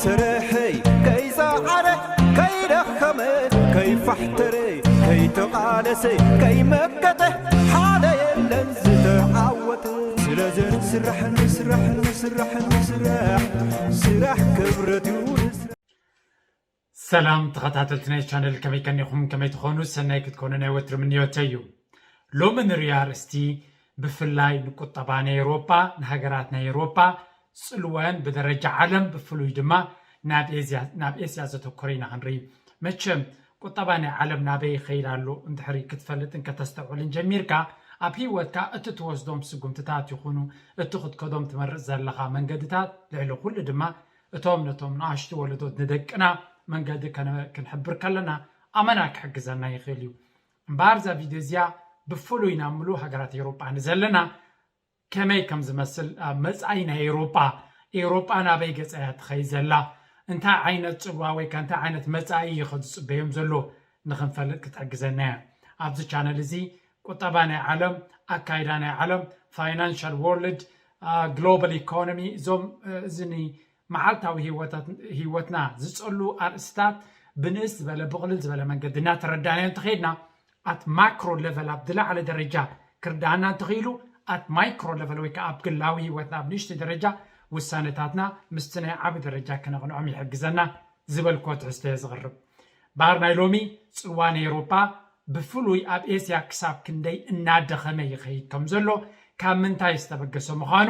ስርሐይ ከይሰዓረ፣ ከይደኸመ፣ ከይፋሕተረ፣ ከይተቓለሰ፣ ከይመከተ፣ ሓደ የለን ዝተዓወተ። ስለዚ ንስራሕ፣ ንስራሕ፣ ንስራሕ፣ ንስራሕ፣ ስራሕ ክብረት እዩ። ንስራሕ። ሰላም ተኸታተልቲ ናይ ቻነል፣ ከመይ ከኒኹም? ከመይ ትኾኑ? ሰናይ ክትኮኑ ናይ ወትሪ ምንዮተይ እዩ። ሎሚ ንሪኦ ኣርእስቲ ብፍላይ ንቁጠባ ናይ ኤውሮጳ፣ ንሃገራት ናይ ኤውሮጳ ጽልወን ብደረጃ ዓለም፣ ብፍሉይ ድማ ናብ ኤዝያ-፣ ናብ ኤስያ ዘተኮረ ኢና ክንርኢ። መቸም ቁጠባ ናይ ዓለም ናበይ ይኸይድ ኣሎ እንድሕሪ ክትፈልጥን ከተስተውዕልን ጀሚርካ፣ ኣብ ህይወትካ እቲ ትወስዶም ስጉምትታት ይኹኑ፣ እቲ ክትከዶም ትመርጽ ዘለኻ መንገድታት፣ ልዕሊ ኩሉ ድማ እቶም ነቶም ንኣሽቱ ወለዶት፣ ንደቅና መንገዲ ከነ-፣ ክንሕብር ከለና ኣመና ክሕግዘና ይኽእል እዩ። እምበኣር እዛ ቪድዮ እዚኣ ብፍሉይ ናብ ምሉእ ሃገራት ኤውሮጳ ንዘለና ከመይ ከም ዝመስል፣ ኣብ መጻኢ ናይ ኤውሮጳ፣ ኤውሮጳ ናበይ ገጻ እያ ትኸይድ ዘላ፣ እንታይ ዓይነት ጽልዋ ወይ ከኣ እንታይ ዓይነት መጻኢ እዩ ከዝጽበዮም ዘሎ ንኽንፈልጥ ክትሕግዘና እያ። ኣብዚ ቻነል እዚ ቁጠባ ናይ ዓለም፣ ኣካይዳ ናይ ዓለም፣ ፋይናንሻል ወርልድ፣ አ፣ ግሎባል ኢኮኖሚ፣ እዞም፣ እ፣ እዚ ኒ-፣ መዓልታዊ ህይወታት-፣ ህይወትና ዝጸሉ ኣርእስታት ብንእስ ዝበለ፣ ብቕልል ዝበለ መንገዲ እናተረዳናዮ እንተኸይድና፣ ኣት ማክሮ ሌቨል፣ ኣብ ዝለዓለ ደረጃ ክርዳኣና እንተኽኢሉ፣ ኣት ማይክሮ ሌቨል ወይ ከዓ ኣብ ግላዊ ህይወትና ኣብ ንእሽተይ ደረጃ ውሳነታትና ምስቲ ናይ ዓቢ ደረጃ ክነቕንዖም ይሕግዘና ዝበልክዎ ትሕዝቶ እየ ዝቕርብ። ባር ናይ ሎሚ ጽልዋ ናይ ኤውሮጳ ብፍሉይ ኣብ ኤስያ ክሳብ ክንደይ እናደኸመ ይኸይድ ከም ዘሎ፣ ካብ ምንታይ ዝተበገሰ ምዃኑ፣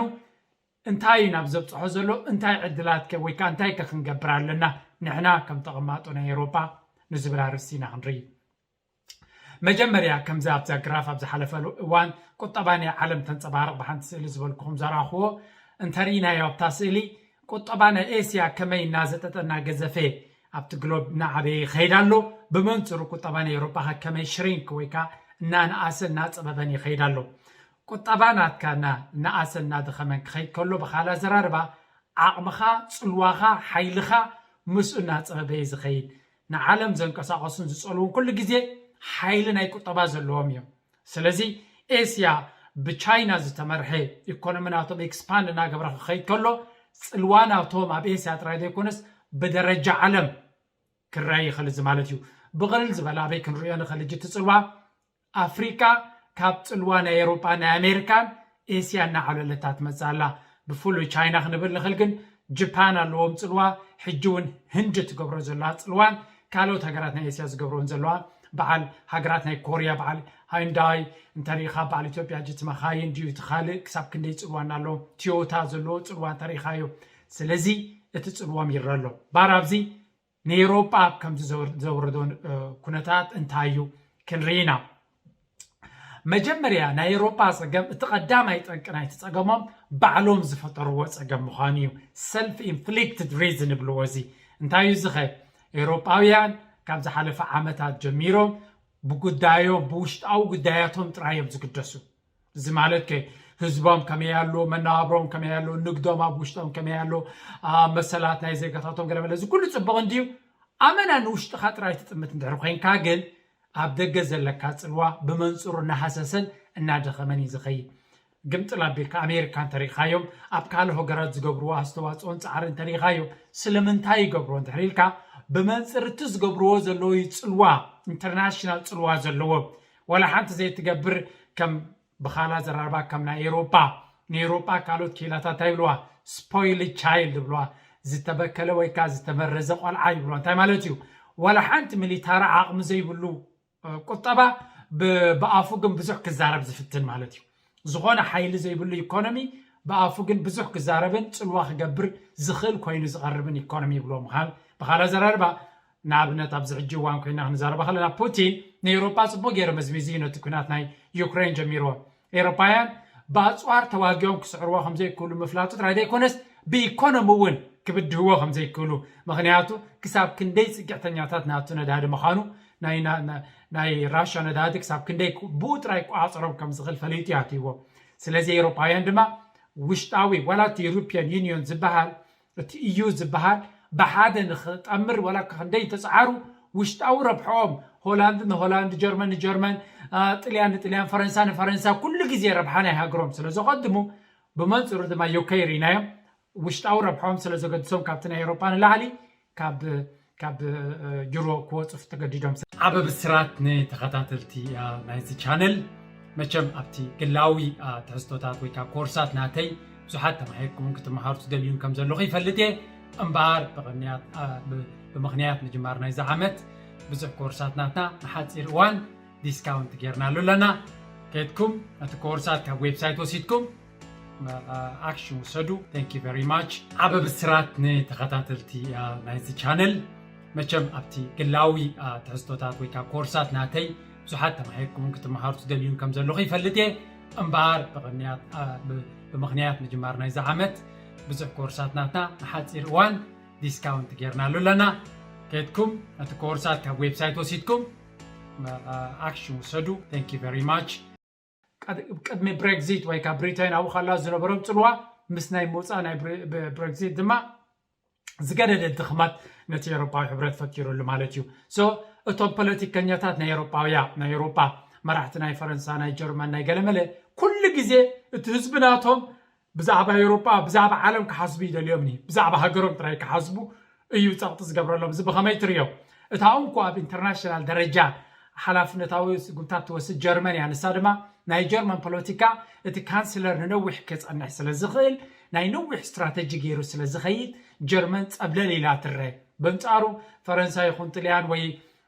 እንታይ እዩ ናብ ዘብጽሖ ዘሎ፣ እንታይ ዕድላት ከ ወይ ከኣ እንታይ ከ ክንገብር ኣለና ንሕና ከም ተቐማጦ ናይ ኤውሮጳ ንዝብል ኣርእስቲ ኢና ክንርኢ። መጀመርያ ከምዚ ኣብዛ ግራፍ ኣብ ዝሓለፈሉ እዋን ቁጠባ ናይ ዓለም ተንጸባርቕ ብሓንቲ ስእሊ ዝበልኩኹም ዘርኣኽዎ እንተርኢናዮ ኣብታ ስእሊ ቁጠባ ናይ ኤስያ ከመይ እናዘጠጠ እናገዘፈ ኣብቲ ግሎብ እናዓበየ ይኸይድ ኣሎ። ብመንጽሩ ቁጠባ ናይ ኤውሮጳ ከ ከመይ ሽሪንክ ወይ ከኣ እናነኣሰ እናጸበበን ይኸይድ ኣሎ። ቁጠባ ናትካ እናነኣሰ እናደኸመን ክኸይድ ከሎ ብኻልእ ኣዘራርባ ዓቕምኻ፣ ጽልዋኻ፣ ሓይልኻ ምስኡ እናጸበበ እዩ ዝኸይድ። ንዓለም ዘንቀሳቐሱን ዝጸልዉን ኩሉ ግዜ ሓይሊ ናይ ቁጠባ ዘለዎም እዮም። ስለዚ ኤስያ ብቻይና ዝተመርሐ ኢኮኖሚ ናቶም ኤክስፓንድ እናገበረ ክኸይድ ከሎ ጽልዋ ናቶም ኣብ ኤስያ ጥራይ ዘይኮነስ ብደረጃ ዓለም ክረኣይ ይኽእል እዚ ማለት እዩ። ብቕልል ዝበለ ኣበይ ክንርእዮ ንኽእል? ሕጂ እቲ ጽልዋ ኣፍሪቃ ካብ ጽልዋ ናይ ኤውሮጳ ናይ ኣሜሪካን ኤስያ እናዓብለለታ ትመጽእ ኣላ። ብፍሉይ ቻይና ክንብል ንኽእል፣ ግን ጅፓን ኣለዎም ጽልዋ፣ ሕጂ እውን ህንዲ ትገብሮ ዘለዋ ጽልዋን ካልኦት ሃገራት ናይ ኤስያ ዝገብርዎን ዘለዋ በዓል ሃገራት ናይ ኮርያ በዓል ሃይንዳይ እንተሪኢኻ በዓል ኢትዮጵያ ሕጂ እቲ መኻይን ድዩ እቲ ካልእ ክሳብ ክንደይ ጽልዋ እናለዎ ቲዮታ ዘለዎ ጽልዋ እንተሪኢኻዮ። ስለዚ እቲ ጽልዎም ይረሎ ባር ኣብዚ ንኤውሮጳ ኣብ ከምዚ ዘወር-፣ ዘወረዶ፣ እ፣ ኩነታት እንታይ እዩ ክንርኢ ኢና። መጀመርያ ናይ ኤውሮጳ ጸገም፣ እቲ ቀዳማይ ጠንቂ ናይቲ ጸገሞም ባዕሎም ዝፈጠርዎ ጸገም ምዃኑ እዩ። ሰልፍ ኢንፍሊክትድ ሪዝን ይብልዎ እዚ። እንታይ እዩ እዚ ኸ? ኤውሮጳውያን ካብ ዝሓለፈ ዓመታት ጀሚሮም ብጉዳዮም፣ ብውሽጣዊ ጉዳያቶም ጥራይ እዮም ዝግደሱ። እዚ ማለት ከ ህዝቦም ከመይ ኣሎ፣ መነባብሮም ከመይ ኣሎ፣ ንግዶም ኣብ ውሽጦም ከመይ ኣሎ፣ አ፣ መሰላት ናይ ዜጋታቶም ገለ መለ፣ እዚ ኩሉ ጽቡቕ እንድዩ። ኣመና ንውሽጥኻ ጥራይ ትጥምት እንድሕር ኮይንካ ግን ኣብ ደገ ዘለካ ጽልዋ ብመንጽሩ እናሃሰሰን እናደኸመን እዩ ዝኸይድ። ግምጥል ኣቢልካ ኣሜሪካ እንተሪኢኻዮም ኣብ ካልእ ሃገራት ዝገብርዎ ኣስተዋጽኦን ጻዕሪ እንተሪኢኻዮ ስለምንታይ ይገብርዎ እንድሕር ኢልካ ብመንጽር እቲ ዝገብርዎ ዘለዉ እዩ ጽልዋ፣ ኢንተርናሽናል ጽልዋ ዘለዎ። ዋላ ሓንቲ ዘይትገብር ከም ብኻላ ዘራርባ ከም ናይ ኤውሮጳ፣ ንኤውሮጳ ካልኦት ክኢላታት እንታይ ይብልዋ? ስፖይል ቻይልድ ይብልዋ። ዝተበከለ ወይ ከኣ ዝተመረዘ ቆልዓ ይብልዋ። እንታይ ማለት እዩ? ዋላ ሓንቲ ሚሊታሪ ዓቕሚ ዘይብሉ፣ እ፣ ቁጠባ ብ-፣ ብኣፉ ግን ብዙሕ ክዛረብ ዝፍትን ማለት እዩ። ዝኾነ ሓይሊ ዘይብሉ ኢኮኖሚ ብኣፉ ግን ብዙሕ ክዛረብን ጽልዋ ክገብር ዝኽእል ኮይኑ ዝቐርብን ኢኮኖሚ ይብልዎ ምዃን። ብኻላ ዘራርባ ንኣብነት ኣብዚ ሕጂ እዋን ኮይና ክንዛረባ ከለና ፑቲን ንኤውሮጳ ጽቡቅ ገይሩ መዝሚዙ እዩ ነቲ ኩናት ናይ ዩክሬን ጀሚርዎ። ኤውሮጳውያን ብኣጽዋር ተዋጊኦም ክስዕርዎ ከም ዘይክእሉ ምፍላጡ ጥራይ ዘይኮነስ ብኢኮኖሚ እውን ክብድህዎ ከም ዘይክእሉ፣ ምኽንያቱ ክሳብ ክንደይ ጽግዕተኛታት ናቱ ነዳዲ ምዃኑ፣ ናይ ና-፣ ና-፣ ናይ ራሻ ነዳዲ ክሳብ ክንደይ ክ-፣ ብኡ ጥራይ ክቆጻጸሮም ከም ዝኽእል ፈሊጡ እዩ ኣትይዎ። ስለዚ ኤውሮጳውያን ድማ ውሽጣዊ ዋላ እቲ ዩሮፒያን ዩኒዮን ዝበሃል እቲ ኢዩ ዝበሃል ብሓደ ንኽጠምር ዋላ ክንደይ ተጻዓሩ ውሽጣዊ ረብሕኦም ሆላንድ ንሆላንድ፣ ጀርመን ንጀርመን፣ አ፣ ጥልያን ንጥልያን፣ ፈረንሳ ንፈረንሳ ኩሉ ግዜ ረብሓ ናይ ሃገሮም ስለ ዘቐድሙ ብመንጽሩ ድማ ዩኬ ርኢናዮም ውሽጣዊ ረብሖም ስለ ዘገድሶም ካብቲ ናይ ኤውሮጳ ንላዕሊ ካብ ካብ እ፣ ዩሮ ክወፁ ተገዲዶም። ዓቢ ብስራት ንተኸታተልቲ እ፣ ናይዚ ቻነል። መቸም ኣብቲ ግላዊ እ፣ ትሕዝቶታት ወይ ካብ ኮርሳት ናተይ ብዙሓት ተማሂርኩምን ክትመሃሩ ትደልዩን ከም ዘለኹ ይፈልጥ እየ። እምበኣር ብቕንያት እ፣ ብ- ብምኽንያት ምጅማር ናይዚ ዓመት ብዙሕ ኮርሳት ናትና ንሓፂር እዋን ዲስካውንት ጌርናሉ ኣለና። ከድኩም ነቲ ኮርሳት ካብ ዌብሳይት ወሲድኩም ኣክሽን ውሰዱ። Thank you very much። ዓቢ ብስራት ንተኸታተልቲ እ፣ ናይዚ ቻነል። መቸም ኣብቲ ግላዊ እ፣ ትሕዝቶታት ወይ ካብ ኮርሳት ናተይ ብዙሓት ተማሂርኩምን ክትመሃሩ ትደልዩን ከም ዘለኹ ይፈልጥ እየ። እምበኣር ብቕንያት እ፣ ብ- ብምኽንያት ምጅማር ናይዚ ዓመት ብዙሕ ኮርሳት ናትና ንሓፂር እዋን ዲስካውንት ጌርናሉ ኣለና። ከድኩም ነቲ ኮርሳት ካብ ዌብሳይት ወሲድኩም ኣክሽን ውሰዱ። Thank you very much። ቀድ- ቅድሚ ብሬግዚት ወይ ካብ ብሪታይን ኣብኡ ከላ ዝነበሮም ፅልዋ ምስ ናይ ምውፃእ ናይ ብሬ- ብ- ብሬግዚት ድማ ዝገደደ ድኽመት ነቲ ኤውሮጳዊ ሕብረት ፈጢሩሉ ማለት እዩ። So እቶም ፖለቲከኛታት ናይ ኤውሮጳውያ ናይ ኤውሮጳ መራሕቲ ናይ ፈረንሳ፣ ናይ ጀርመን፣ ናይ ገለመለ ኩሉ ግዜ እቲ ህዝቢ ናቶም ብዛዕባ ኤውሮጳ ብዛዕባ ዓለም ክሓስቡ ይደልዮም ኒ ብዛዕባ ሃገሮም ጥራይ ክሓስቡ እዩ ጸቕጢ ዝገብረሎም። እዚ ብኸመይ ትርእዮ? እታ እንኮ ኣብ ኢንተርናሽናል ደረጃ ሓላፍነታዊ ስጉምታት ትወስድ ጀርመን እያ። ንሳ ድማ ናይ ጀርመን ፖለቲካ እቲ ካንስለር ንነዊሕ ክጸንሕ ስለ ዝኽእል ናይ ነዊሕ ስትራተጂ ገይሩ ስለ ዝኸይድ ጀርመን ጸብለል ኢላ ትረ። በንጻሩ ፈረንሳ ይኹን ጥልያን ወይ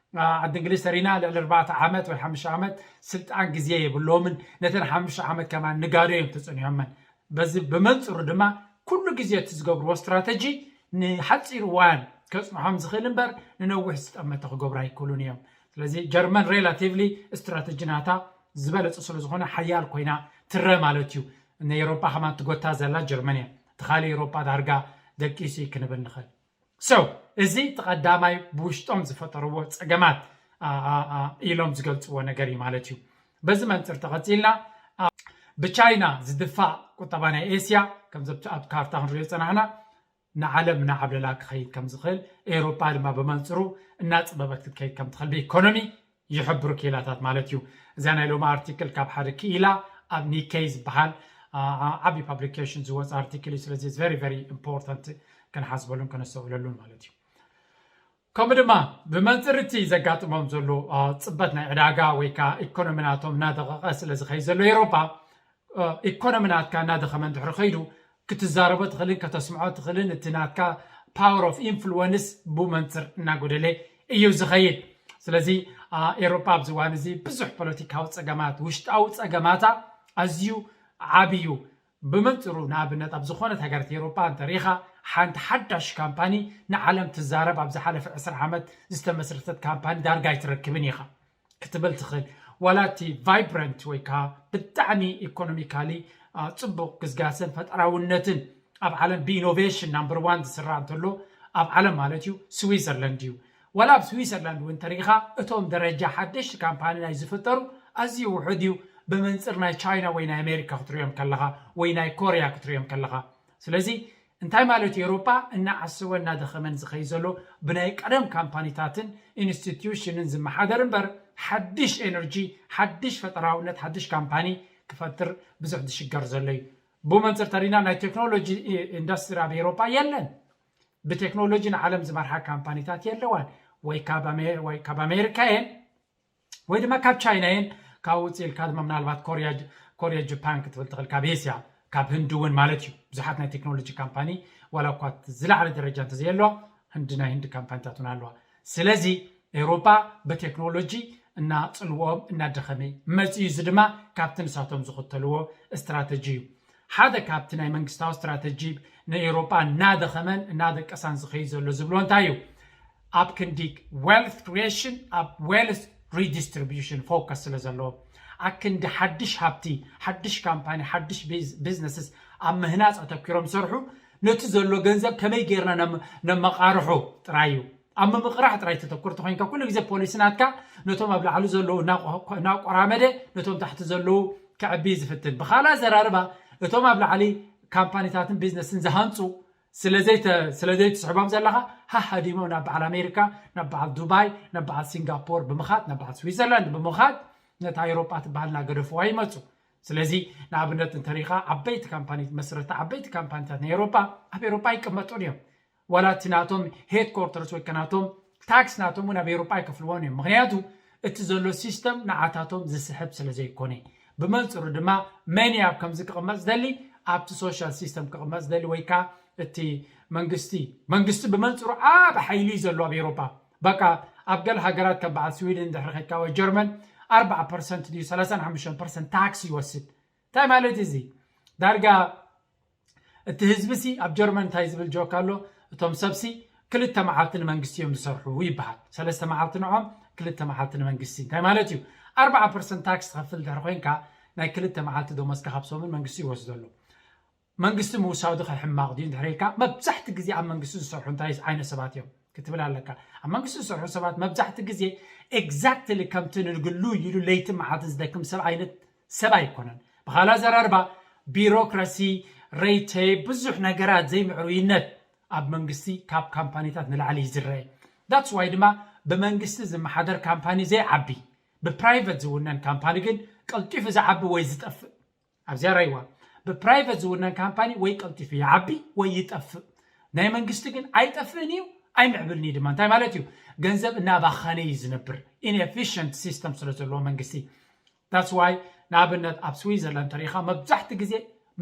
ዓዲ እንግሊዝ ተሪና ልዕሊ ኣርባዕተ ዓመት ወይ ሓሙሽተ ዓመት ስልጣን ግዜ የብሎምን። ነተን ሓሙሽተ ዓመት ከማን ንጋዶ እዮም ተጸኒሖመን። በዚ ብመንጽሩ ድማ ኩሉ ግዜ እቲ ዝገብርዎ ስትራተጂ ንሓፂር እዋን ከፅንሖም ዝኽእል እምበር ንነዊሕ ዝጠመተ ክገብሩ ኣይክእሉን እዮም። ስለዚ ጀርመን ሬላቲቭሊ ስትራተጂ ናታ ዝበለፀ ስለዝኾነ ሓያል ኮይና ትረ ማለት እዩ። ንኤውሮጳ ከማን ትጎታ ዘላ ጀርመን እያ። እቲ ካልእ ኤውሮጳ ዳርጋ ደቂሱ እዩ ክንብል ንኽእል። So እዚ እቲ ቀዳማይ ብውሽጦም ዝፈጠርዎ ፀገማት ኢሎም ዝገልፅዎ ነገር እዩ ማለት እዩ። በዚ መንፅር ተቐፂልና ብቻይና ዝድፋእ ቁጠባ ናይ ኤስያ ከምዚ ኣብ ካርታ ክንሪኦ ዝፀናሕና ንዓለም እናዓብለላ ክኸይድ ከም ዝኽእል ኤውሮጳ ድማ ብመንፅሩ እናፅበበት ክትከይድ ከም ትኽእል ብኢኮኖሚ ይሕብሩ ክኢላታት ማለት እዩ። እዛ ናይ ሎሚ ኣርቲክል ካብ ሓደ ክኢላ ኣብ ኒኬይ ዝበሃል ዓብዪ ፓብሊኬሽን ዝወፀ ኣርቲክል እዩ። ስለዚ very very important ክንሓስበሉን ከነስተውዕለሉን ማለት እዩ። ከምኡ ድማ ብመንፅር እቲ ዘጋጥሞም ዘሎ ፅበት ናይ ዕዳጋ ወይ ከዓ ኢኮኖሚ ናቶም እናደቐቐ ስለ ዝኸይ ዘሎ ኤውሮጳ ኢኮኖሚ ናትካ እናደኸመ እንድሕሪ ከይዱ ክትዛረቦ ትኽእልን ከተስምዖ ትኽእልን እቲ ናትካ power of influence ብመንፅር እናጎደለ እዩ ዝኸይድ። ስለዚ ኤውሮጳ ኣብዚ እዋን እዚ ብዙሕ ፖለቲካዊ ፀገማት ውሽጣዊ ፀገማታ ኣዝዩ ዓብዩ። ብመንፅሩ ንኣብነት ኣብ ዝኾነት ሃገራት ኤውሮጳ እንተሪኢኻ ሓንቲ ሓዳሽ ካምፓኒ ንዓለም ትዛረብ ኣብ ዝሓለፈ ዕስራ ዓመት ዝተመስረተት ካምፓኒ ዳርጋ ኣይትረክብን ኢኻ ክትብል ትኽእል። ዋላ እቲ vibrant ወይ ከዓ ብጣዕሚ ኢኮኖሚካሊ ፅቡቕ ግስጋሰን ፈጠራውነትን ኣብ ዓለም ብኢኖቬሽን ናምበር ዋን ዝስራዕ እንተሎ ኣብ ዓለም ማለት እዩ ስዊዘርላንድ እዩ። ዋላ ኣብ ስዊዘርላንድ እውን ተሪኢኻ እቶም ደረጃ ሓደሽቲ ካምፓኒ ናይ ዝፍጠሩ ኣዝዩ ውሑድ እዩ ብመንፅር ናይ ቻይና ወይ ናይ ኣሜሪካ ክትሪኦም ከለኻ ወይ ናይ ኮርያ ክትሪኦም ከለኻ። ስለዚ እንታይ ማለት እዩ? ኤውሮጳ እናዓሰወ እናደኸመን ዝኸይ ዘሎ ብናይ ቀደም ካምፓኒታትን ኢንስቲትዩሽንን ዝመሓደር እምበር ሓድሽ ኤነርጂ ሓድሽ ፈጠራውነት ሓድሽ ካምፓኒ ክፈጥር ብዙሕ ዝሽገር ዘሎ እዩ። ብመንፅር ተሪና ናይ ቴክኖሎጂ ኢንዱስትሪ ኣብ ኤውሮጳ የለን። ብቴክኖሎጂ ንዓለም ዝመርሓ ካምፓኒታት የለዋን። ወይ ካብ ኣሜ- ወይ ካብ ኣሜሪካ የን ወይ ድማ ካብ ቻይና የን ካብ ውፅእ ኢልካ ድማ ምናልባት ኮርያ ጅ- ኮርያ ጃፓን ክትብል ትኽእል ካብ ኤስያ ካብ ህንዲ እውን ማለት እዩ። ብዙሓት ናይ ቴክኖሎጂ ካምፓኒ ዋላ እኳ ዝለዓለ ደረጃ እንተዘየለዋ ህንዲ ናይ ህንዲ ካምፓኒታት እውን ኣለዋ። ስለዚ ኤውሮጳ ብቴክኖሎጂ እናፅልዎም እናደኸመ መፅዩ። እዚ ድማ ካብቲ ንሳቶም ዝኽተልዎ ስትራተጂ እዩ። ሓደ ካብቲ ናይ መንግስታዊ ስትራተጂ ንኤውሮጳ እናደኸመን እናደቀሳን ዝኸይድ ዘሎ ዝብሎ እንታይ እዩ? ኣብ ክንዲ wealth creation ኣብ wealth redistribution focus ስለ ዘለዎ ኣብ ክንዲ ሓድሽ ሃብቲ ሓድሽ ካምፓኒ ሓድሽ ቢዝነስስ ኣብ ምህናፅ ኣተኪሮም ዝሰርሑ ነቲ ዘሎ ገንዘብ ከመይ ጌርና ነመቃርሖ ጥራይ እዩ። ኣብ ምምቕራሕ ጥራይ ተተኩር ተኮይንካ ኩሉ ግዜ ፖሊሲ ናትካ ነቶም ኣብ ላዕሊ ዘለዉ እናቆራመደ ነቶም ታሕቲ ዘለዉ ከዕቢ ዝፍትን። ብኻልእ ኣዘራርባ እቶም ኣብ ላዕሊ ካምፓኒታትን ቢዝነስን ዝሃንፁ ስለዘይትስሕቦም ዘለኻ ሃሃዲሞም ናብ በዓል ኣሜሪካ ናብ በዓል ዱባይ ናብ በዓል ሲንጋፖር ብምኻድ ናብ በዓል ስዊዘርላንድ ብምኻድ ነታ ኤውሮጳ ትበሃል እናገደፍዋ ይመፁ። ስለዚ ንኣብነት እንተሪኻ ዓበይቲ ካምፓኒ መስረታ ዓበይቲ ካምፓኒታት ናይ ኤሮጳ ኣብ ኤሮጳ ኣይቀመጡን እዮም። ዋላ እቲ ናቶም ሄድኮርተርስ ወይ ከናቶም ታክስ ናቶም እውን ኣብ ኤሮጳ ኣይከፍልዎን እዮም። ምክንያቱ እቲ ዘሎ ሲስተም ንዓታቶም ዝስሕብ ስለ ዘይኮነ። ብመንፅሩ ድማ መን ኣብ ከምዚ ክቕመጥ ዝደሊ ኣብቲ ሶሻል ሲስተም ክቕመጥ ዝደሊ ወይ ከዓ እቲ መንግስቲ መንግስቲ ብመንፅሩ ዓብ ሓይሊ እዩ ዘሎ ኣብ ኤሮጳ። በቃ ኣብ ገለ ሃገራት ከም በዓል ስዊድን ድሕሪ ከድካ ወይ ጀርመን ኣርባዓ ፐርሰንት ድዩ ሰላሳን ሓሙሽተን ፐርሰንት ታክስ ይወስድ። እንታይ ማለት እዚ? ዳርጋ እቲ ህዝቢ ሲ ኣብ ጀርመን እንታይ ዝብል ጆክ ኣሎ? እቶም ሰብሲ ክልተ መዓልቲ ንመንግስቲ እዮም ዝሰርሑ ይበሃል። ሰለስተ መዓልቲ ንዖም፣ ክልተ መዓልቲ ንመንግስቲ። እንታይ ማለት እዩ? ኣርባዓ ፐርሰንት ታክስ ትኸፍል ድሕሪ ኮይንካ ናይ ክልተ መዓልቲ ደሞዝካ ካብ ሰሙን መንግስቲ ይወስደሉ። መንግስቲ ምውሳዱ ከሕማቕ ድዩ እንድሕሪልካ መብዛሕቲ ግዜ ኣብ መንግስቲ ዝሰርሑ እንታይ ዓይነት ሰባት እዮም ክትብል ኣለካ። ኣብ መንግስቲ ዝሰርሑ ሰባት መብዛሕቲ ግዜ ኤግዛክትሊ ከምቲ ንግሉ ኢሉ ለይቲ መዓልቲ ዝደክም ሰብ ዓይነት ሰብ ኣይኮነን። ብኻልእ ኣዘራርባ ቢሮክራሲ፣ ሬቴ፣ ብዙሕ ነገራት ዘይምዕሩይነት ኣብ መንግስቲ ካብ ካምፓኒታት ንላዕሊ እዩ ዝረአ። ዳትስ ዋይ ድማ ብመንግስቲ ዝመሓደር ካምፓኒ ዘይዓቢ ብፕራይቨት ዝውነን ካምፓኒ ግን ቀልጢፉ ዝዓቢ ወይ ዝጠፍእ ኣብዚኣ ራይዋ ብፕራይቨት ዝውነን ካምፓኒ ወይ ቀልጢፉ ይዓቢ ወይ ይጠፍእ። ናይ መንግስቲ ግን ኣይጠፍእን እዩ ኣይምዕብልን እዩ ድማ። እንታይ ማለት እዩ? ገንዘብ እናባኸነ እዩ ዝነብር። ኢንኤፊሽንት ሲስተም ስለ ዘለዎ መንግስቲ። ዳትስ ዋይ ንኣብነት ኣብ ስዊዘርላንድ ተሪኢኻ መብዛሕቲ ግዜ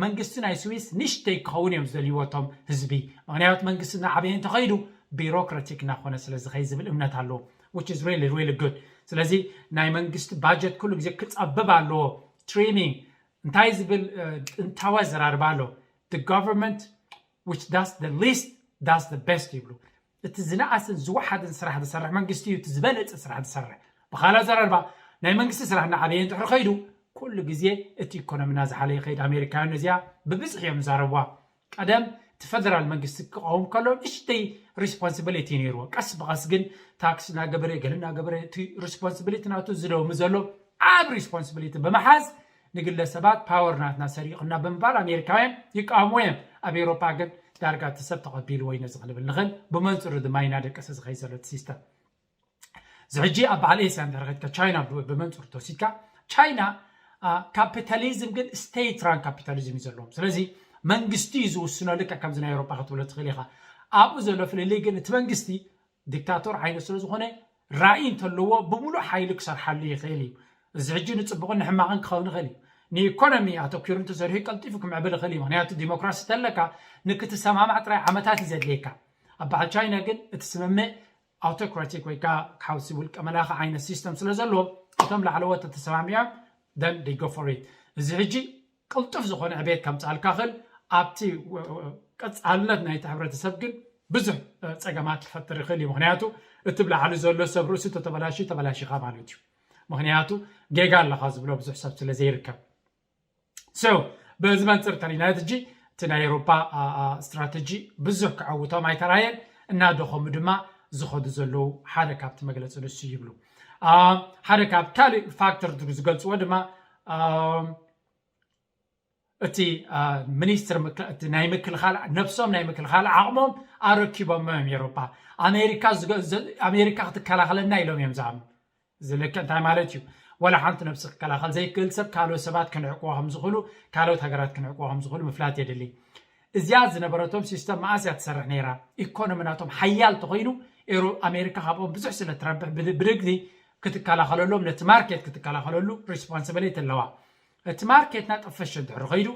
መንግስቲ ናይ ስዊስ ንሽተይ ክኸውን እዮም ዝደልይዎ እቶም ህዝቢ። ምክንያቱ መንግስቲ እናዓበየ እንተኸይዱ ቢሮክራቲክ እናኾነ ስለ ዝኸይ ዝብል እምነት ኣለዎ። Which is really really good። ስለዚ ናይ መንግስቲ ባጀት ኩሉ ግዜ ክፀብብ ኣለዎ። ትሪሚንግ እንታይ ዝብል ጥንታዊ ኣዘራርባ ኣሎ። The government which does the least does the best ይብሉ። እቲ ዝነኣስን ዝወሓድን ስራሕ ዝሰርሕ መንግስቲ እዩ እቲ ዝበለፀ ስራሕ ዝሰርሕ። ብኻልእ ኣዘራርባ ናይ መንግስቲ ስራሕ እናዓበየ እንድሕር ከይዱ ኩሉ ግዜ እቲ ኢኮኖሚና ዝሓለ ይኸይድ። ኣሜሪካውያን ነዚኣ ብብዝሒ እዮም ዝዛረብዋ። ቀደም እቲ ፈደራል መንግስቲ ክቐውም ከሎ ንእሽተይ ሪስፖንሲቢሊቲ ነይርዎ። ቀስ ብቐስ ግን ታክስ እናገበረ ገለ እናገበረ እቲ ሪስፖንሲቢሊቲ ናቱ ዝደውሚ ዘሎ ዓብ ሪስፖንሲቢሊቲ ብምሓዝ ንግለሰባት ፓወር ናትና ሰሪቕና ብምባል ኣሜሪካውያን ይቃወሙ እዮም። ኣብ ኤውሮፓ ግን ዳርጋ እቲ ሰብ ተቐቢልዎ እዩ ነዚ ክንብል ንኽእል። ብመንፅሩ ድማ እዩ እናደቀሰ ዝኸይድ ዘሎ እቲ ሲስተም። እዚ ሕጂ ኣብ በዓል ኤስያ እንተረኸድካ ቻይና ብመንፅሩ ተወሲድካ ቻይና ካፒታሊዝም ግን ስቴት ራን ካፒታሊዝም እዩ ዘለዎም። ስለዚ መንግስቲ እዩ ዝውስኖ። ልክዕ ከምዚ ናይ ኤውሮፓ ክትብሎ ትኽእል ኢኻ። ኣብኡ ዘሎ ፍልልይ ግን እቲ መንግስቲ ዲክታቶር ዓይነት ስለ ዝኾነ ራእይ እንተለዎ ብምሉእ ሓይሊ ክሰርሓሉ ይኽእል እዩ። እዚ ሕጂ ንፅቡቕን ንሕማቕን ክኸውን ይኽእል እዩ። ንኢኮኖሚ ኣተኪሩ እንተሰሪሑ ቀልጢፉ ክምዕብል ይኽእል እዩ። ምክንያቱ ዲሞክራሲ ተለካ ንክትሰማማዕ ጥራይ ዓመታት እዩ ዘድልየካ። ኣብ በዓል ቻይና ግን እቲ ስምምዕ ኣውቶክራቲክ ወይ ከዓ ሓውሲ ውልቀ መላኺ ዓይነት ሲስተም ስለ ዘለዎ እቶም ላዕለዎት ተተሰማሚዖም then they go for it። እዚ ሕጂ ቅልጡፍ ዝኾነ ዕቤት ከምፅኣልካ ክእል ኣብቲ ቀፃልነት ናይቲ ሕብረተሰብ ግን ብዙሕ ፀገማት ክፈጥር ይኽእል እዩ። ምክንያቱ እቲ ብላዕሊ ዘሎ ሰብ ርእሱ ተተበላሽ ተበላሽኻ ማለት እዩ። ምክንያቱ ጌጋ ኣለኻ ዝብሎ ብዙሕ ሰብ ስለ ዘይርከብ። So በዚ መንፅር ተሪናየት እጂ እቲ ናይ ኤሮፓ ስትራተጂ ብዙሕ ክዐውቶም ኣይተራየን። እናደኸሙ ድማ ዝኸዱ ዘለዉ ሓደ ካብቲ መግለፂ ንሱ ይብሉ። ሓደ ካብ ካልእ ፋክተር ዝገልፅዎ ድማ እቲ ሚኒስትር ናይ ምክልኻል ነብሶም ናይ ምክልኻል ዓቕሞም ኣረኪቦም እዮም። ኤሮፓ ኣሜሪካ ክትከላኸለና ኢሎም እዮም ዝኣምኑ። ዝልክዕ እንታይ ማለት እዩ? ወላ ሓንቲ ነብሲ ክከላኸል ዘይክእል ሰብ ካልኦት ሰባት ክንዕቅዎ ከም ዝኽእሉ ካልኦት ሃገራት ክንዕቅዎ ከም ዝኽእሉ ምፍላት የድሊ። እዚኣ ዝነበረቶም ሲስተም መኣስ እያ ትሰርሕ ነይራ። ኢኮኖሚ ናቶም ሓያል ተኮይኑ ኤሮ ኣሜሪካ ካብኦም ብዙሕ ስለ ትረብሕ ብድግዲ ክትከላኸለሎም ነቲ ማርኬት ክትከላኸለሉ ሪስፖንስብሊቲ ኣለዋ። እቲ ማርኬት ናጠፈሸ እንድሕር ከይዱ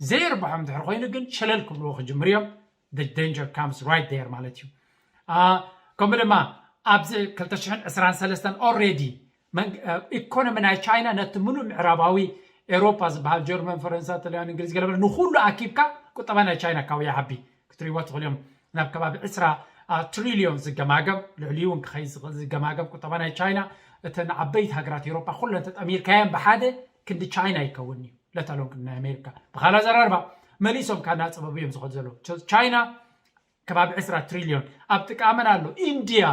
ዘይርብሖም እንድሕር ኮይኑ ግን ሸለል ክብልዎ ክጅምር እዮም። The danger comes right there ማለት እዩ። ከምኡ ድማ ኣብዚ ክልተ ሽሕን ዕስራን ሰለስተን already ኢኮኖሚ ናይ ቻይና ነቲ ምሉእ ምዕራባዊ ኤሮፓ ዝበሃል ጀርመን፣ ፈረንሳ፣ ጥልያን፣ እንግሊዝ ገለበለ ንኩሉ ኣኪብካ ቁጠባ ናይ ቻይና ካብ ይዓቢ ክትሪእዎ ትኽእሉ እዮም። ናብ ከባቢ ዕስራ ትሪልዮን ዝገማገም ልዕሊኡ እውን ክኸይድ ዝኽእል ዝገማገም ቁጠባ ናይ ቻይና እተን ዓበይቲ ሃገራት ኤሮፓ ኩለን ተጠሚርካየን ብሓደ ክንዲ ቻይና ይከውን እዩ። ለታሎም ክንዲ ናይ ኣሜሪካ ብኻልእ ኣዘራርባ መሊሶም ካናፀበቡ እዮም ዝኸዱ ዘለዉ። ቻይና ከባቢ ዕስራ ትሪልዮን ኣብ ጥቃመን ኣሎ። ኢንድያ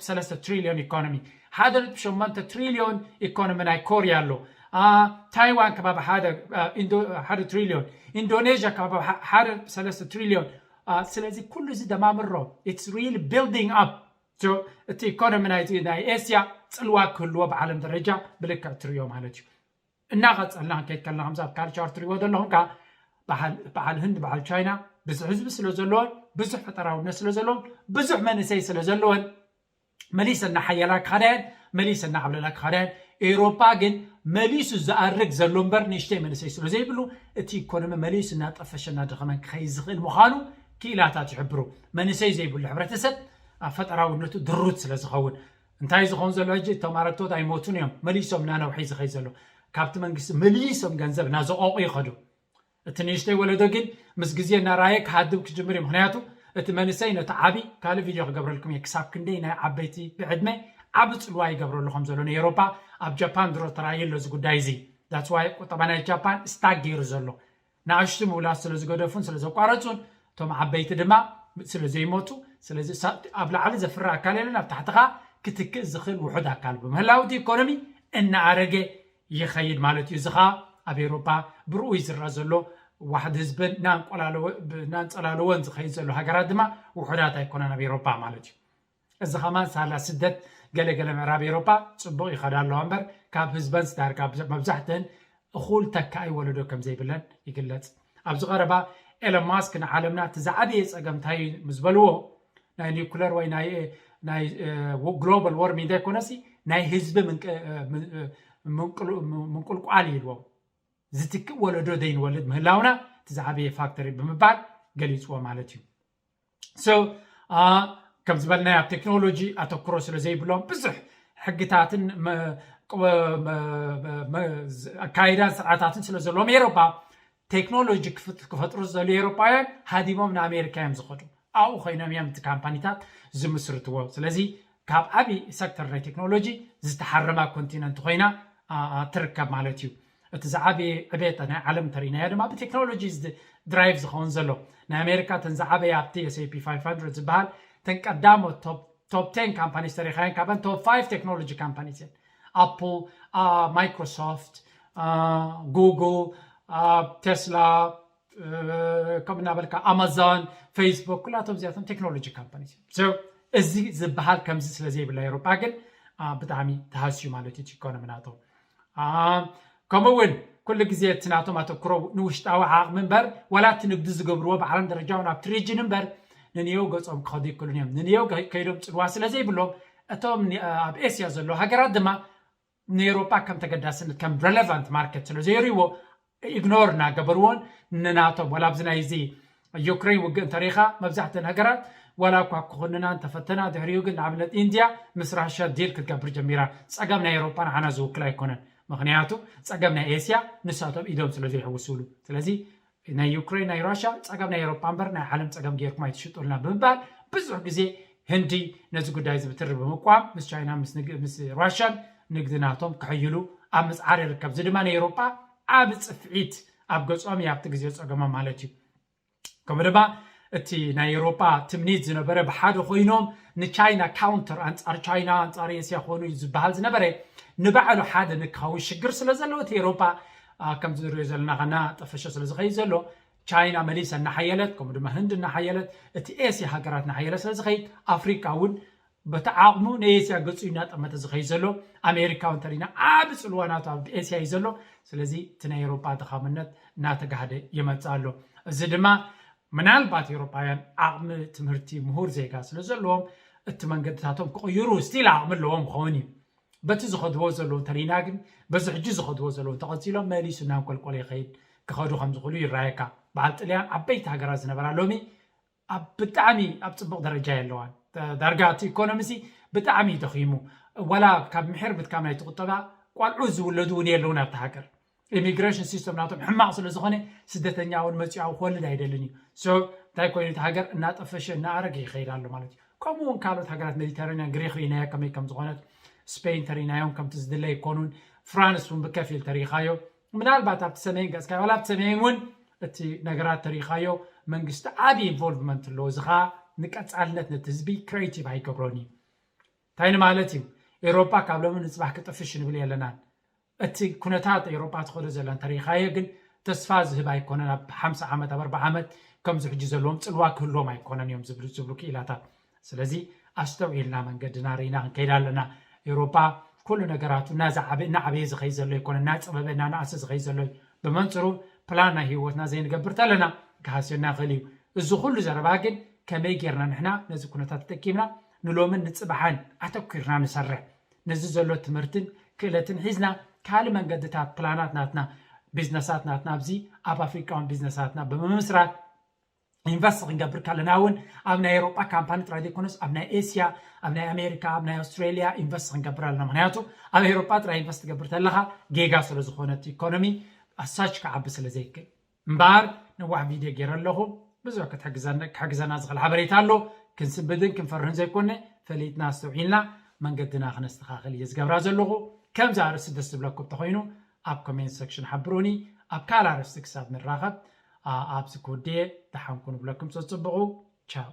ሰለስተ ትሪልዮን ኢኮኖሚ ሓደ ነጥቢ ሸሞንተ ትሪልዮን ኢኮኖሚ ናይ ኮርያ ኣሎ። ታይዋን ከባቢ ሓደ ትሪልዮን፣ ኢንዶኔዥያ ከባቢ ሓደ ሰለስተ ትሪልዮን። ስለዚ ኩሉ እዚ ደማምሮ it's really building up። እቲ ኢኮኖሚ ናይ ኤስያ ፅልዋ ክህልዎ ብዓለም ደረጃ ብልክዕ ትሪዮ ማለት እዩ። እናቐፀልና ክንከይድ ከለና ከምዚ ኣብ ካልቸር ትሪእዎ ዘለኹም ከዓ በዓል ህንድ በዓል ቻይና ብዙሕ ህዝቢ ስለ ዘለዎን ብዙሕ ፈጠራውነት ስለ ዘለዎም ብዙሕ መንእሰይ ስለ ዘለዎን መሊሰ እናሓየላ ክኸዳየን መሊሰ እናዓብለላ ክኸዳየን ኤውሮጳ ግን መሊሱ ዝኣርግ ዘሎ እምበር ንእሽተይ መንእሰይ ስለ ዘይብሉ እቲ ኢኮኖሚ መሊሱ እናጠፈሸ እናደኸመን ክኸይ ዝኽእል ምዃኑ ክኢላታት ይሕብሩ። መንእሰይ ዘይብሉ ሕብረተሰብ ኣብ ፈጠራውነቱ ድሩት ስለ ዝኸውን እንታይ ዝኸውን ዘሎ ሕጂ እቶም ኣረግቶት ኣይሞቱን እዮም መሊሶም እናነውሐ ዝኸይ ዘሎ ካብቲ መንግስቲ መሊሶም ገንዘብ እናዘቆቁ ይኸዱ። እቲ ንእሽተይ ወለዶ ግን ምስ ግዜ እናረኣየ ክሃድም ክጅምር እዩ። ምክንያቱ እቲ መንእሰይ ነቲ ዓቢ ካልእ ቪድዮ ክገብረልኩም እየ ክሳብ ክንደይ ናይ ዓበይቲ ብዕድመ ዓቢ ጽልዋ ይገብረሉ ከም ዘሎ ንኤሮፓ ኣብ ጃፓን ድሮ ተራእዩ ኣሎ እዚ ጉዳይ እዚ that's why ቁጠባ ናይ ጃፓን ስታክ ገይሩ ዘሎ ንኣሽቱ ምውላድ ስለ ዝገደፉን ስለ ዘቋረጹን እቶም ዓበይቲ ድማ ስለ ዘይሞቱ ስለዚ ኣብ ላዕሊ ዘፍሪ ኣካል የለን ኣብ ታሕትኻ ክትክእ ዝኽእል ውሑድ ኣካል ብምህላው እቲ ኢኮኖሚ እናኣረገ ይኸይድ ማለት እዩ። እዚ ኸዓ ኣብ ኤውሮፓ ብርኡ ይዝረ ዘሎ ዋሕድ ህዝብን እናንጸላለወን ዝኸይድ ዘሎ ሃገራት ድማ ውሑዳት ኣይኮነን ኣብ ኤውሮፓ ማለት እዩ። እዚ ኸማን ሳላ ስደት ገለገለ ምዕራብ ኤውሮፓ ጽቡቕ ይኸዳ ኣለዋ እምበር ካብ ህዝበን ስዳርጋ መብዛሕትህን እኹል ተካኣይ ወለዶ ከም ዘይብለን ይግለጽ። ኣብዚ ቀረባ ኤለን ማስክ ንዓለምና እቲ ዝዓበየ ጸገም እንታይ እዩ ምስ በልዎ ናይ ኒኩለር ወይ ናይ ግሎባል ዎርሚንግ ዘይኮነሲ ናይ ህዝቢ ምንቁልቋል ይልዎም ዝትክእ ወለዶ ዘይንወልድ ምህላውና እቲ ዝዓበየ ፋክተር ብምባል ገሊፅዎ ማለት እዩ። ከም ዝበልናዮ ኣብ ቴክኖሎጂ ኣተኩሮ ስለ ዘይብሎም ብዙሕ ሕግታትን ኣካይዳን ስርዓታትን ስለ ዘለዎም ኤሮፓ ቴክኖሎጂ ክፈጥሩ ዝደልዩ ኤሮፓውያን ሃዲሞም ንኣሜሪካ እዮም ዝኸዱ ኣብኡ ኮይኖም እዮም እቲ ካምፓኒታት ዝምስርትዎ ስለዚ ካብ ዓብዪ ሰክተር ናይ ቴክኖሎጂ ዝተሓረማ ኮንቲነንት ኮይና ትርከብ ማለት እዩ። እቲ ዝዓበየ ዕቤት ናይ ዓለም እንተርኢናዮ ድማ ብቴክኖሎጂ ድራይቭ ዝኸውን ዘሎ ናይ ኣሜሪካ ተን ዝዓበየ ኣብቲ S&P five hundred ዝበሃል ተን ቀዳሞት ቶፕ ቴን ካምፓኒስ ተሪኻየን ካብን ቶፕ ፋይቭ ቴክኖሎጂ ካምፓኒስ እየን። ኣፕል፣ ማይክሮሶፍት፣ ጉግል፣ ቴስላ ከምኡ እናበልካ ኣማዞን፣ ፌስቡክ ኩላቶም እዚኣቶም ቴክኖሎጂ ካምፓኒስ እዮም። እዚ ዝበሃል ከምዚ ስለ ዘይብላ ኤውሮጳ ግን ብጣዕሚ ተሃስዩ ማለት እዩ ኢኮኖሚ ናቶም። ከምኡ እውን ኩሉ ግዜ እቲ ናቶም ኣተኩሮ ንውሽጣዊ ዓቕሚ እምበር ዋላ እቲ ንግዲ ዝገብርዎ ብዓለም ደረጃ እውን ኣብቲ ሪጅን እምበር ንንየው ገጾም ክኸዱ ይክእሉን እዮም። ንንየው ከይዶም ጽልዋ ስለ ዘይብሎም እቶም ኣብ ኤስያ ዘለዉ ሃገራት ድማ ንኤውሮጳ ከም ተገዳስነት ከም ረለቫንት ማርኬት ስለ ዘይርእይዎ ኢግኖር እናገበርዎን ንናቶም ዋላ ኣብዚ ናይ እዚ ዩክሬን ውግእ እንተሪኢኻ መብዛሕተን ሃገራት ዋላ እኳ ክኹንና እንተፈተና ድሕሪኡ ግን ንኣብነት ኢንድያ ምስ ራሽያ ዲል ክትገብር ጀሚራ። ጸገም ናይ ኤውሮጳ ንዓና ዝውክል ኣይኮነን። ምኽንያቱ ጸገም ናይ ኤስያ ንሳቶም ኢዶም ስለ ዘይሕውስሉ። ስለዚ ናይ ዩክሬን ናይ ራሽያ ጸገም ናይ ኤውሮጳ እምበር ናይ ዓለም ጸገም ጌርኩም ኣይትሽጡልና ብምባል ብዙሕ ግዜ ህንዲ ነዚ ጉዳይ እዚ ብትሪ ብምቋም ምስ ቻይና ምስ ራሽያን ንግዲ ናቶም ክሕይሉ ኣብ ምጽዓር ይርከብ። እዚ ድማ ንኤውሮጳ ዓቢ ጽፍዒት ኣብ ገጾም እዩ ኣብቲ ግዜ ጸገሞም ማለት እዩ። ከምኡ ድማ እቲ ናይ ኤውሮጳ ትምኒት ዝነበረ ብሓደ ኮይኖም ንቻይና ካውንተር ኣንጻር ቻይና ኣንጻር ኤስያ ክኾኑ እዩ ዝበሃል ዝነበረ ንባዕሉ ሓደ ንክኸውን ሽግር ስለ ዘለዎ እቲ ኤውሮጳ ከምዚ ንሪኦ ዘለና ከና ጠፈሸ ስለ ዝኸይድ ዘሎ ቻይና መሊሳ እናሓየለት ከምኡ ድማ ህንዲ እናሓየለት እቲ ኤስያ ሃገራት እናሓየለ ስለ ዝኸይድ ኣፍሪቃ እውን በቲ ዓቕሙ ንኤስያ ገጹ እናጠመተ ዝኸይድ ዘሎ ኣሜሪካ እውን እንተሪና ዓቢ ጽልዋ ናቱ ኣብ ኤስያ እዩ ዘሎ። ስለዚ እቲ ናይ ኤውሮጳ ድኻምነት እናተጋህደ ይመጽእ ኣሎ። እዚ ድማ ምናልባት ኤውሮጳውያን ዓቕሚ ትምህርቲ ምሁር ዜጋ ስለ ዘለዎም እቲ መንገድታቶም ክቕይሩ ስቲል ዓቕሚ ኣለዎም ክኸውን እዩ። በቲ ዝኸድዎ ዘለዉ እንተሪና ግን በዚ ሕጂ ዝኸድዎ ዘለዉ እንተቐፂሎም መሊሱ እናንቆልቆለ ይኸይድ ክኸዱ ከም ዝኽእሉ ይረኣየካ። በዓል ጥልያን ዓበይቲ ሃገራት ዝነበራ ሎሚ ኣብ ብጣዕሚ ኣብ ፅቡቕ ደረጃ የለዋን። ዳርጋ እቲ ኢኮኖሚ ሲ ብጣዕሚ እዩ ደኺሙ። ዋላ ካብ ምሕር ምትካም ናይቲ ቁጠባ ቋልዑ ዝውለዱ እውን የለውን ኣብቲ ሃገር። ኢሚግሬሽን ሲስተም ናቶም ሕማቕ ስለ ዝኾነ ስደተኛ እውን መፂኡ ኣብ ክወልድ ኣይደልን እዩ። ሶ እንታይ ኮይኑ እቲ ሃገር እናጠፈሸ እናኣረገ ይኸይድ ኣሎ ማለት እዩ። ከምኡ እውን ካልኦት ሃገራት ሜዲተራኒያን ግሪክ ርኢናዮ ከመይ ከም ዝኾነት ስፔን ተሪናዮም ከምቲ ዝድለ ይኮኑን። ፍራንስ እውን ብከፊል ተሪኻዮ ምናልባት ኣብቲ ሰሜን ገፅካ ዋላ ኣብቲ ሰሜን እውን እቲ ነገራት ተሪኻዮ መንግስቲ ዓብዪ ኢንቮልቭመንት ኣለዎ። እዚ ከዓ ንቀፃልነት ነቲ ህዝቢ ክሬቲቭ ኣይገብሮን እዩ። እንታይ ንማለት እዩ? ኤውሮጳ ካብ ሎሚ ንፅባሕ ክጥፍሽ ንብል የለናን። እቲ ኩነታት ኤውሮጳ ትኸዶ ዘላ እንተሪኻዮ ግን ተስፋ ዝህብ ኣይኮነን። ኣብ ሓምሳ ዓመት ኣብ ኣርባ ዓመት ከምዚ ሕጂ ዘለዎም ፅልዋ ክህልዎም ኣይኮነን እዮም ዝብሉ ዝብሉ ክኢላታት። ስለዚ ኣስተውዒልና መንገድና ርኢና ክንከይድ ኣለና። ኤውሮጳ ኩሉ ነገራቱ እናዓበየ ዝኸይ ዘሎ ይኮነ እናፀበበ እናነኣሰ ዝኸይ ዘሎ እዩ። ብመንፅሩ ፕላን ናይ ህይወትና ዘይንገብር ተለና ክሃስዮና ይኽእል እዩ። እዚ ኩሉ ዘረባ ግን ከመይ ጌርና ንሕና ነዚ ኩነታት ተጠቂምና ንሎምን ንፅባሓን ኣተኩርና ንሰርሕ፣ ነዚ ዘሎ ትምህርትን ክእለትን ሒዝና ካልእ መንገድታት ፕላናት ናትና፣ ቢዝነሳት ናትና ኣብዚ ኣብ ኣፍሪቃውን ቢዝነሳትና ብምምስራት ኢንቨስት ክንገብር ከለና እውን ኣብ ናይ ኤሮጳ ካምፓኒ ጥራይ ዘይኮነስ ኣብ ናይ ኤስያ፣ ኣብ ናይ ኣሜሪካ፣ ኣብ ናይ ኣውስትራሊያ ኢንቨስት ክንገብር ኣለና። ምክንያቱ ኣብ ኤሮጳ ጥራይ ኢንቨስት ትገብር ተለካ ጌጋ ስለ ዝኾነት ኢኮኖሚ ኣሳች ክዓቢ ስለ ዘይክእል እምበኣር ነዋሕ ቪድዮ ገይረ ኣለኹ። ብዙሕ ክትሕግዘና ክሕግዘና ዝኽእል ሓበሬታ ኣሎ። ክንስንብድን ክንፈርህን ዘይኮነ ፈሊጥና ኣስተውዒልና መንገድና ክነስተኻኽል እየ ዝገብራ ዘለኹ። ከምዚ ኣርእስቲ ደስ ዝብለኩም ተኾይኑ ኣብ ኮሜንት ሰክሽን ሓብሩኒ። ኣብ ካልእ ኣርእስቲ ክሳብ ንራኸብ ኣብዚ ክውድየ ደሓንኩ ንብለኩም። ፀፅብቑ። ቻው።